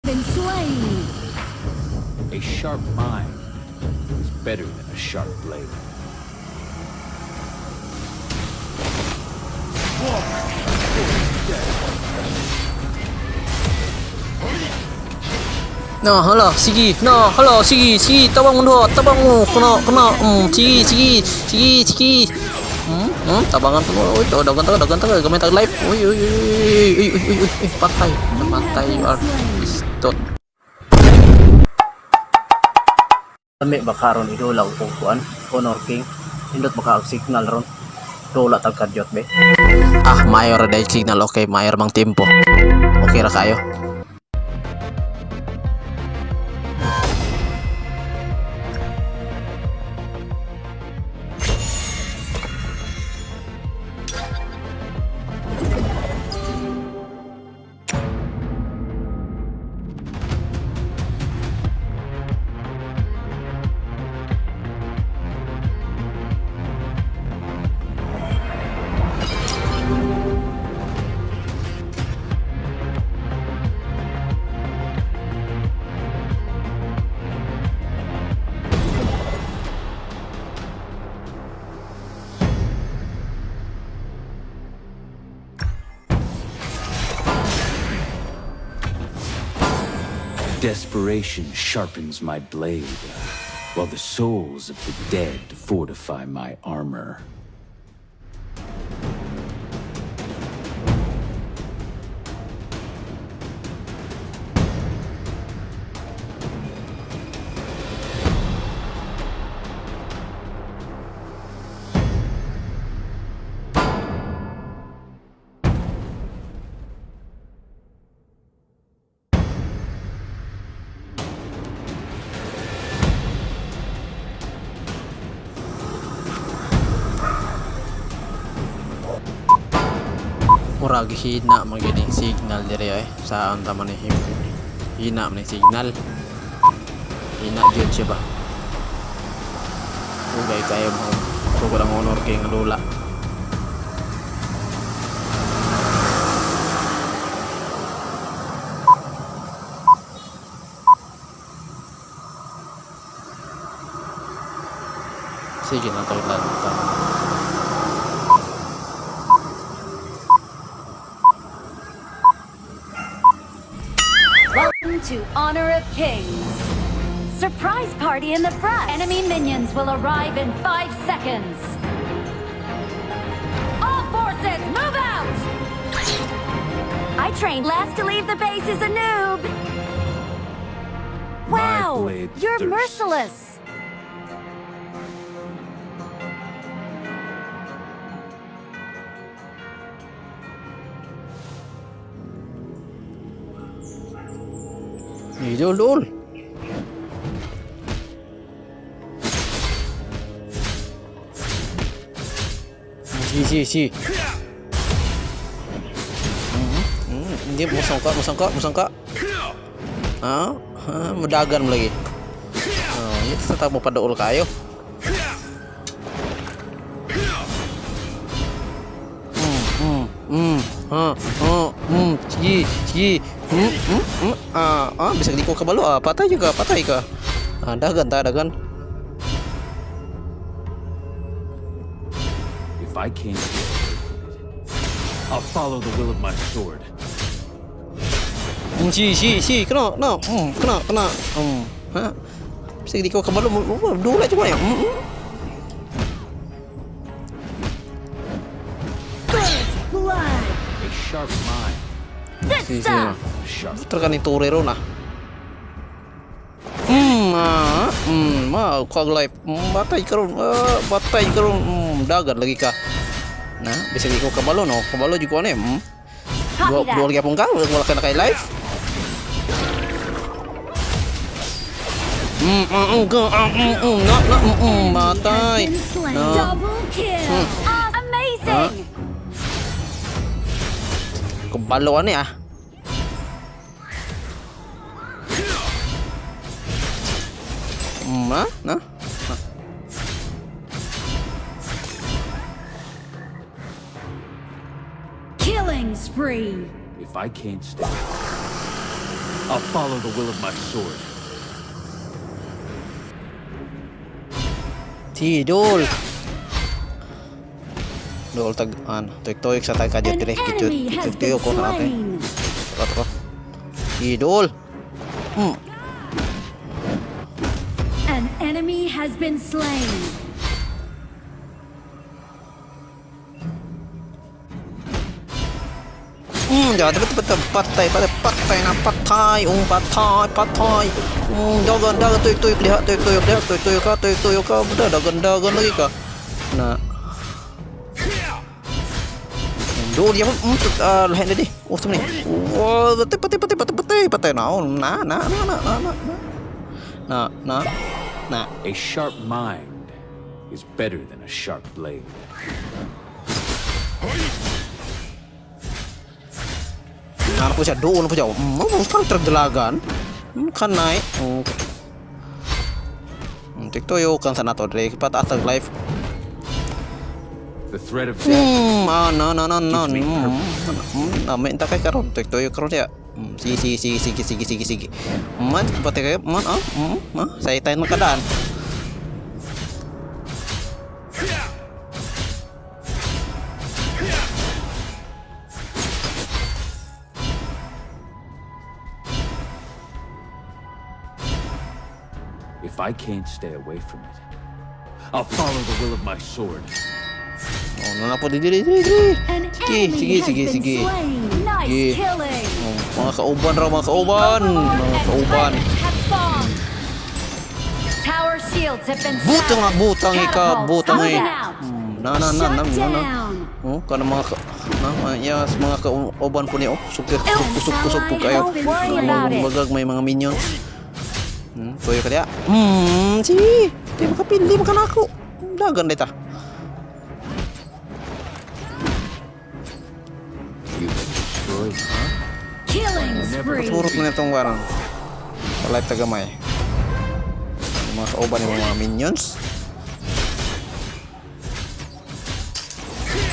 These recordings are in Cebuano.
Been slain. A sharp mind is better than a sharp blade. No, hala, sige. No, hala, sige, sige. Tabang mo, tabang mo. Kena, kena. Sige, sige, sige, sige. Tabangan to. Uy, dagan ta, dagan ta. Gamit tag life. Uy, uy, uy, uy, uy, uy, uy, patay. Namatay, you are istot. Lami ba karon idula og kuan Honor King, nindot baka og signal ron, dula tag kadyot be. Ah, mayor ra dahil signal. Okay, mayor mang tempo. Okay ra kayo. Desperation sharpens my blade, while the souls of the dead fortify my armor. Murag hina man gyud ning signal diri ay. Saan ta man ni hina man ning signal. Hina gyud siya ba. Ugay kayo mo. Sugod ang Honor King nga dula. Sige na to lang. Welcome to Honor of Kings. Surprise party in the front. Enemy minions will arrive in 5 seconds. All forces, move out! I trained last to leave the base is a noob. Wow, you're thirsts. Merciless. Idol, dol. Si, si, si. Hindi, musang ka, musang ka, musang ka. Ah, ah, mudagan mo lagi. Oh, yun, tetap mo padool kayo. Ha, oh, sige, sige. Ah, ah, bisa di ko kabalo, ah, patay juga, patay ka. Ah, dagan ta, dagan. If I can't, I'll follow the will of my sword. Si, si, si, kena, kena, kena, kena. Ha. Bisa di ko kabalo, dula juga ya. First blood. A sharp mind. Good Si, si. stuff. Sharp. Terkan itu rero nah. Ah, ma, kau live. Batay karon, ah, batay karon. Dagan lagi ka. Nah, bisa di ko kabalo no, kabalo juga ane. Copy Dua, that. dua lagi apong ka, wala ka na kay live. Ah, na, na, matay. Has been slain. Na. Double kill. Ah, amazing. Kabalo ane ah. Ah, na. Killing spree. If I can't stay, I'll follow the will of my sword. Tidol. Dol tag an tuyok-tuyok sa tag kadyot An dire gijud enemy has gijud been tuyok ko na ate. slain. Tara, tara. Idol. An enemy has been slain. Jangan betul betul patay patay patay na patay patay patay. Dagan dagan tuyok tuyok lihat tuyok tuyok lihat tuyok tuyok ka tuyok tuyok ka udah dagan dagan lagi ka. Nah. Dol ya lain deh. Oh ni. Wah, patay patay patay patay patay patay naon. Nah nah nah nah nah nah. Nah nah nah. A sharp mind is better than a sharp blade. Nah, aku siya doon po siya. Kan tergelagan. Kan naik. TikTok yo kan sana to dre pataas ang life. The threat of death. No no no no. Gives me purpose. Amin ta kay karon TikTok yo karon siya. Sige sige sige sige sige sige. Man pati kayo man saya tayo makadaan. If I can't stay away from it, I'll follow the will of my sword. Oh, na po diri diri diri. An Sige, enemy sige, has sige, been sige. slain. Nice Sige. killing. Oh, mga kauban raw, mga kauban. Overlord Mga and kauban. turret have spawned. Tower shields have been Butang nga, shattered. butang ika, Catapults butang coming eh. out. Na na na na Shut na na. down. Oh, kana mga ka, na, yes, mga kauban po niyo. Oh, kusog kusog kusog po kayo. Don't worry about it. Magag may mga minions. Tuyo ka diya. Sige. Di makapili makanako. Dagan dita. You have destroyed, huh? Killing spree. Turot na itong warang. Sa life tagamay. Mga kauban yung mga minions.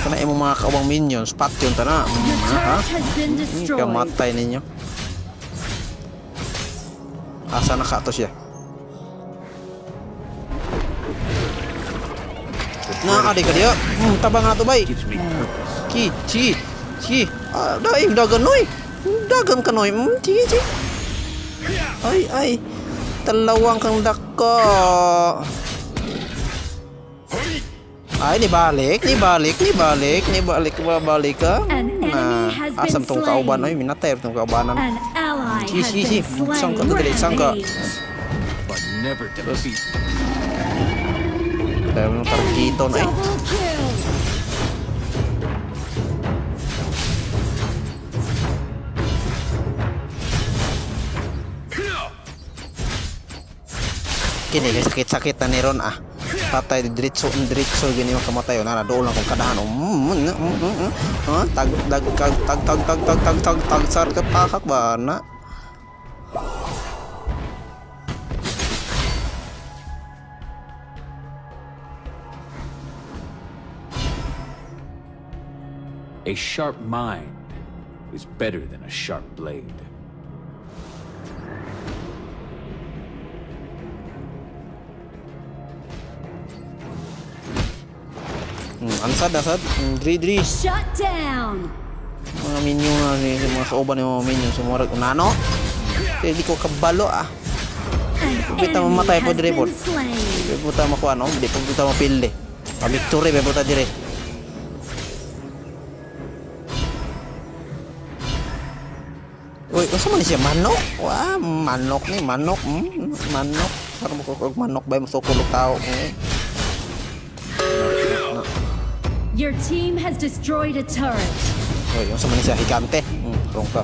Kana imong mga kaubang minions, patyon ta na. Your Ha? turret has been destroyed. Kamatay ninyo. Asa na ka to siya? Na adi ka diya. Tabang na to bay. Gives me purpose. Ki, chi, chi. Ah, dai dagan noy. Dagan ka noy. Chi, chi. Ay, ay. Talawang kang dako. Ay, ni balik, ni balik, ni balik, ni balik, babalik ka. An enemy Nah, has been asam tong kauban slain. ay minatay tong kaubanan. An ally Chi, has chi, chi. been slain. Saan ka, dali, saan ka? Rampage. But never defeat. Kaya mo targito na eh. Double kill. Kini kay sakit-sakit na ni Ron ah. Patay diretso diretso gini makamatay na dool lang kung kadahan. Tag tag tag tag tag tag tag tag tag tag sar ka pakak ba na. A sharp mind is better than a sharp blade. Ansad ansad. Dri dri. Shut down. Mga minion na ni mga kauban ni mga minion sumurag unano. Pero di ko kabalo ah. An Kita enemy mamatay po has dire po. been slain. Di po ta makuha no, di po ta mapildi. Pa-victory ba po ta dire. Uy, unsa man ni siya manok? Wah, manok ni manok. Manok. Para mo og manok bay mosukol og tao. Your team has destroyed a turret. Uy, unsa man ni siya higante? Rong ka.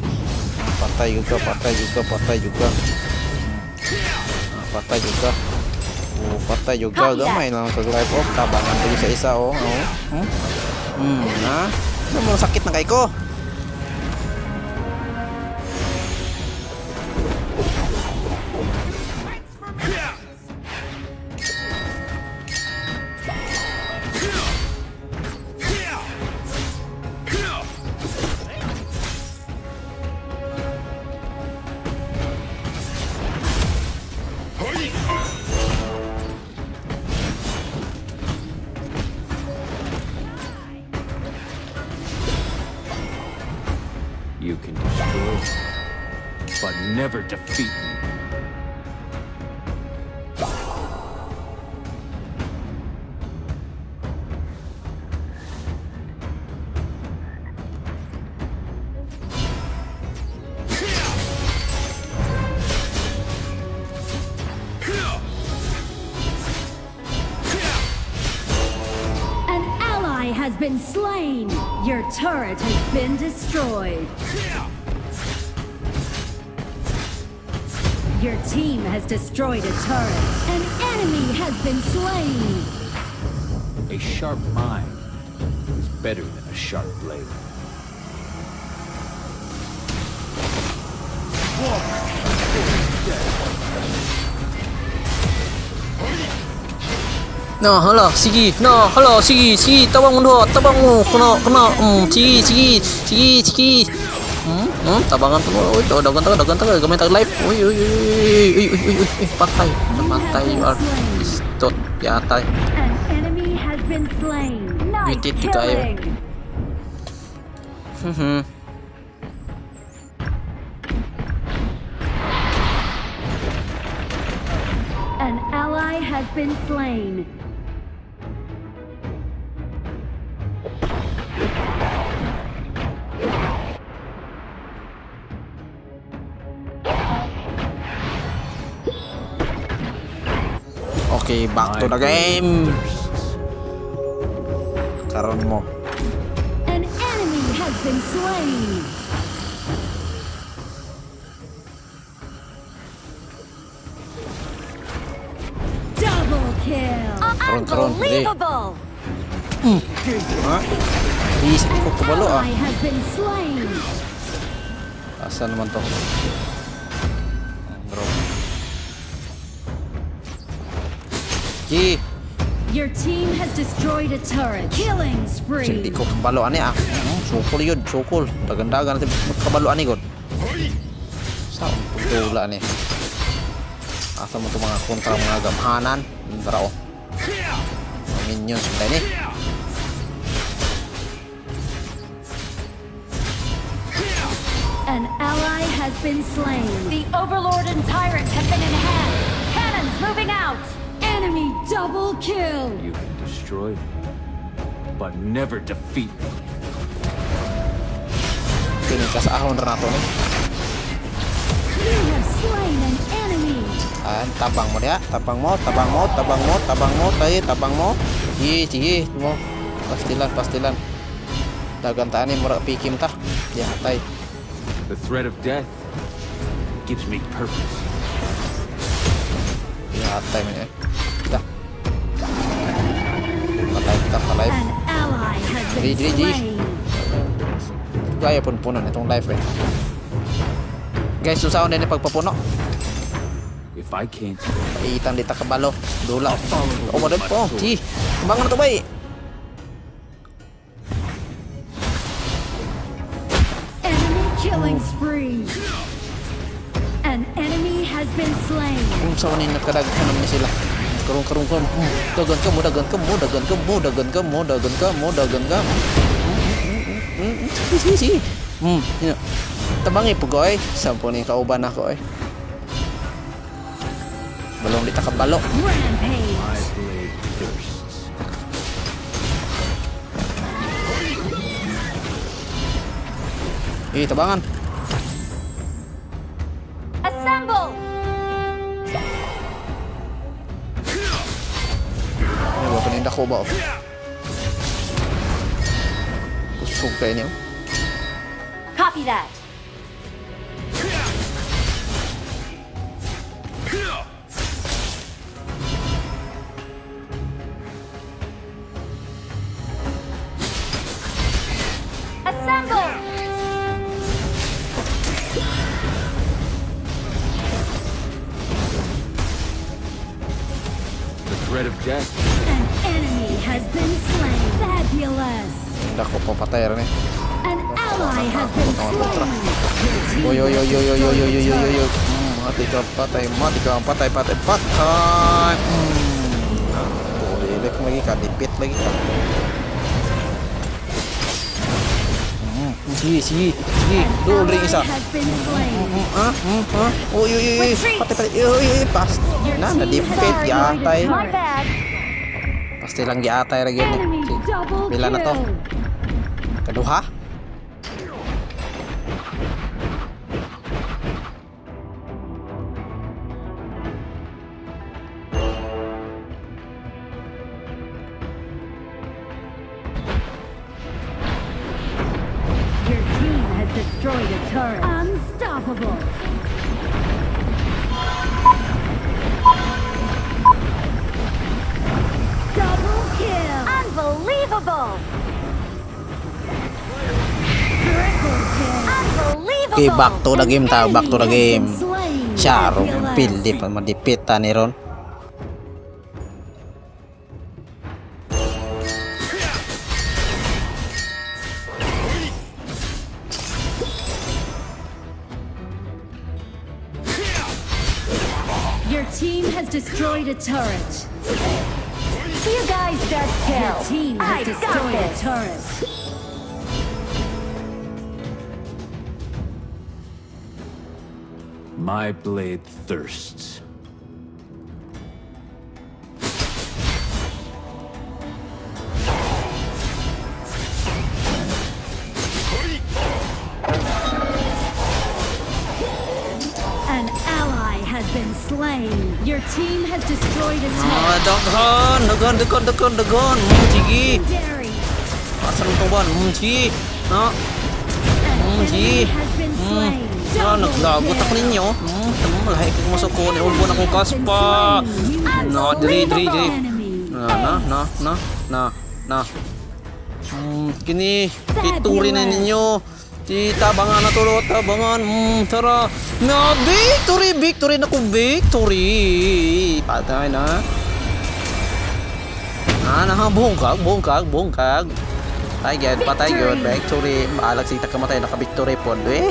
Patay juga, patay juga, patay juga. Patay juga. Oh, patay juga. Copy that. Gamay lang kag life off tabangan ko sa isa oh. Oh. Na. Ano mo sakit na kay ko? never defeat me. An ally has been slain. Your turret has been destroyed. Your team has destroyed a turret. An enemy has been slain. A sharp mind is better than a sharp blade. No, hala, sige. No, hala, sige, sige. Tabang mo duha, tabang mo. Kena, kena. Sige, sige, sige, sige. Tabangan to mo. Uy, dagan ta, dagan ta. Gamay tag life. Uy, uy, uy, uy, uy, uy, uy, patay. Namatay you are. Istot, yatay. An enemy has been slain. Nice Bitit kayo. killing. An ally has been slain. Okay, back to the game. Karon mo. An enemy has been slain. Double kill. Karon, karon, dali. Unbelievable. Ha? Isip ko An kabalo ah. ally has been slain. Asa naman to? Bro. G. Your team has destroyed a turret. Killing spree. Hindi ko kabalo ani ah. Sukol yun, sukol. Dagan-dagan natin kabalo ani god. Sa pagdula ni. Asa mo to mga kontra mga gamhanan. Tara oh. Mga minions ba ni? An ally has been slain. The Overlord and Tyrant have been enhanced. Cannons moving out. Enemy double kill. You can destroy me, but never defeat me. Kini kasahon ra nato ni. You have slain an enemy. Ayan, tabang mo diha, tabang mo, tabang mo, tabang mo, tabang mo, tayo, tabang mo. Sige, sige, mo. Pastilan, pastilan. Dagan ta ni mura pikim ta. Ya, tay. The threat of death gives me purpose. Ya, tay man eh. Dah. Patay kita pa live. An ally has been G, G, G. slain. Gaya pun puno nitong live eh. Guys, usaon din pagpapuno. If I can't Paitan di takabalo. Dula. Oh, mo po. G. Bangon na to bay. Enemy killing spree. An enemy has been slain. Kung sa ni nakadaghan naman ni sila. Karong karong karong. Dagan ka mo, dagan ka mo, dagan ka mo, dagan ka mo, dagan ka mo, dagan ka. Sige, sige, sige. Yun. Tabangi po ko eh. Sampo ni kauban ako eh. Balong di takabalo. Rampage. My blade thirsts. Eh, tabangan. Assemble. Ano ba paninda ko ba? Kusog kayo niyo. Copy that. Assemble. The threat of death. An enemy has been slain. Fabulous. Paninda ko po patay rin eh. An ally has been slain. Oy, oy, oy, oy, oy, oy, oy, oy, oy, oy. Mati ka, patay, mati ka, patay, patay, patay. Boleh lagi ka, dipit lagi ka. Sige, sige, sige. An Doon rin ally isa. has been slain. Ah, ah. Uy, uy, uy, uy. Patay, patay. Uy, uy, uy. Pas. Your Na, team has na-defeat. destroyed a Giatay. turret. My bad. Pasti lang giatay ra gyud ni. Enemy Sige. double Pila na to? kill. Kaduha? Your team has destroyed a turret. Unstoppable. Double kill. Unbelievable. Triple kill. Unbelievable. Okay, back to the game An ta, back to the enemy has game. been slain. Charo, Fabulous. pildi pa madipita ni ron. Your team has destroyed a turret. You guys just chill. Your team has destroyed a turret. My blade thirsts. An ally has been slain. Your team has destroyed a turret. Ah, daghan, daghan, daghan, daghan, daghan. Sige. Legendary. Asa nang tuban? Sige. Na, An sige. enemy has been slain. Na, Double naglagot ako kill. ninyo. Tama, lahi kag masuko ni ulbo na akong kaspa. Na, diri, diri, diri. Enemy. Na, na, na, na, na, na. Kini, victory na ninyo. Di tabangan na tulo, tabangan. Tara. Na, victory, victory na ko, victory. Patay na. Na, na, bungkag, bungkag, bungkag. Patay gyud, patay gyud, victory. Maalag sa kamatay, naka-victory pod. Eh.